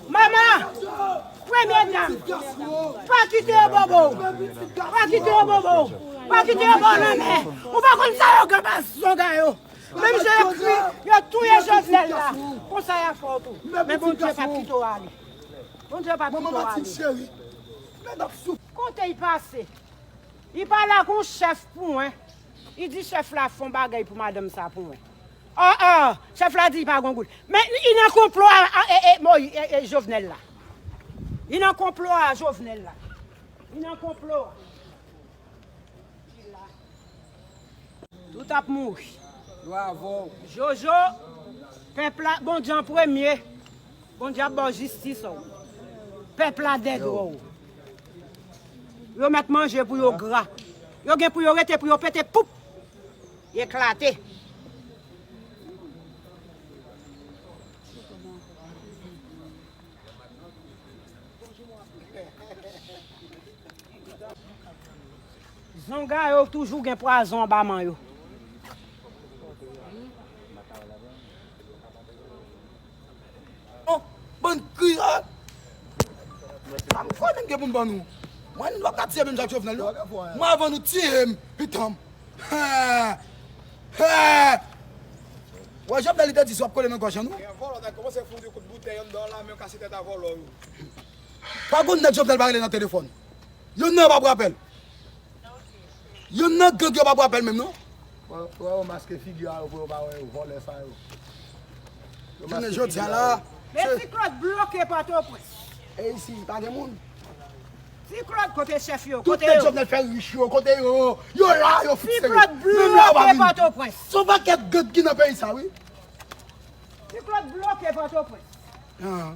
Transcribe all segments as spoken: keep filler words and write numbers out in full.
Mama, premye dam, pa kite yo bobo w. Pa kite yo bobo w. Pa kite yo bobo w nan men. Ou pa konn sa yo gen baz zonga yo. Menm jan yo kri, yo touye Jovenel la. Konsa y a fè w tou. Men Bondye p ap kite w ale. Bondye p ap kite w ale. Kote y pase? Li pale ak yon chèf pou mwen. Li di chèf la fè yon bagay pou madanm sa pou mwen. An, an, chèf la di li pa gen goud. Men li nan konplo a, a, e, e, Moyi-, e, e, Jovenel la. Li nan konplo a Jovenel la. Li nan konplo a. Tout ap mouri. Yo avè w. Jojo, pèp la, Bondye an premye. Bondye ap ba w jistis ou. Pèp la dèdwa w. Yo mèt manje pou yo gra. Yo gen pou yo rete pou yo pete poup. Eklate. Zonga yo toujou gen pwazon anba men yo. Oh, bann kriye. Sa m kwè menm gen pou m ban nou. Mwen, nou p ap ka tiye menm jan ak Jovenel, non. Mwen, avan nou tiye m, pitanm. Ha! Ha! Wè, Jovenel, li te di, si w ap kole nan gòj an nou. Gen vòlò, ta kòmanse fout yon kout boutèy anndan la, men kase tèt a vòlò yo. Pa gon nèg Jovenel pa rele nan telefòn. Youn nan yo pa pran apèl. Youn nan gang yo pa pran apèl menm, non. Wè, wè, yo maske figi a yo pou yo pa wè yo, vòlè sa yo. Yo maske figi a yo. Jounen jodi a la. Men Ti Klod bloke Pòtoprens. E isi, pa gen moun. Ti Klod, kote chèf yo? Tout kote nèg yo? Jovenel fè rich yo, kote yo? Yo la, yo fikse yo. Ti Klod bloke Pòtoprens. Menm la, yo pa vini. Se yon pakèt gang ki nan peyi sa, wi. Ti Klod bloke Pòtoprens. Ah.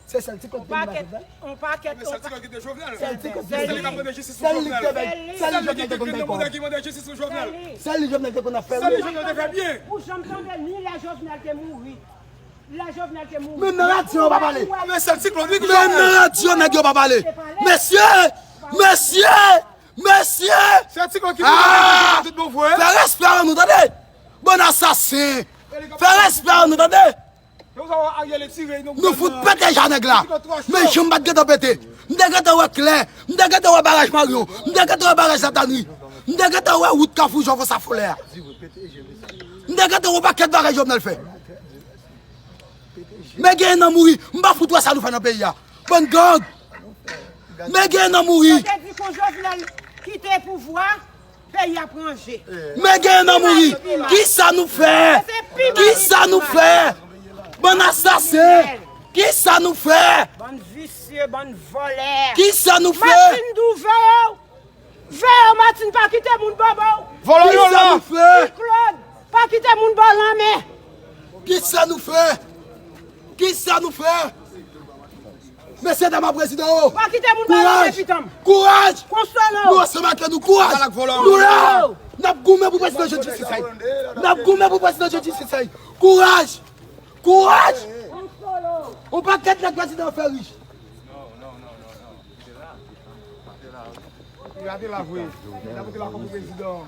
Se sèl Ti Klod ki te mande Jovenel. On pakèt, on pakèt. Sèl Ti Klod ki te Jovenel. Sèl Ti Klod ki te Jovenel. Sèl li k ap mande jistis pou Jovenel. Sèl li k te bay, sèl li Jovenel te konn bay kòb. Sèl li Jovenel te konn ap fè. Sèl li Jovenel te fè byen. Ou janm tande ni lè Jovenel te mouri. Lè Jovenel te mouri. Menm nan radyo yo pa pale. Men sèl Ti Klod wi ki Jovenel. Menm nan radyo nèg yo pa pale. Mesye! Mesye! Mesye! Sèl Ti Klod ki mouri tout bon vre. Fè respè a nou, tande! Bann asasen! Fè respè a nou, tande! Nou fout pete ja nèg la. Men jan m pa t gentan pete. M te gentan wè klè. M te gentan wè baraj Marion. M te gentan wè baraj Latanri. M te gentan wè wout Kafou Jovens a Folè a. M te gentan wè yon pakèt bagay Jovenel fè. Men gen nan mouri. M pa fout wè sa nou fè nan peyi a. Bann gang. Men gen nan mouri. Yo te di kon Jovenel kite pouvwa. Peyi ap ranje. Men gen nan mouri. Kisa nou fè? Kisa nou fè? Bann asasen. Kisa nou fè? Bann visye, bann vòlè. Kisa nou fè? Martine Dou, veye w. Veye w, Martine, pa kite moun bobo w. Vòlè yo la. Kisa nou fè? Ti Klod, pa kite moun ba w lanmen. Kisa nou fè? Kisa nou fè? Mesye dam a prezidan yo. Pa kite moun ba lanmen, pitanm. Kouraj! Kouraj! Konsole w. Nou ansanm ak nou, kouraj! Nou la! N ap goumen pou prezidan Johnny Cicey. N ap goumen pou prezidan Johnny Cicey. Kouraj! Kouraj! Konsole w. On pakèt nèg prezidan fè rich. Li rate la vre. Li rate la kòm prezidan.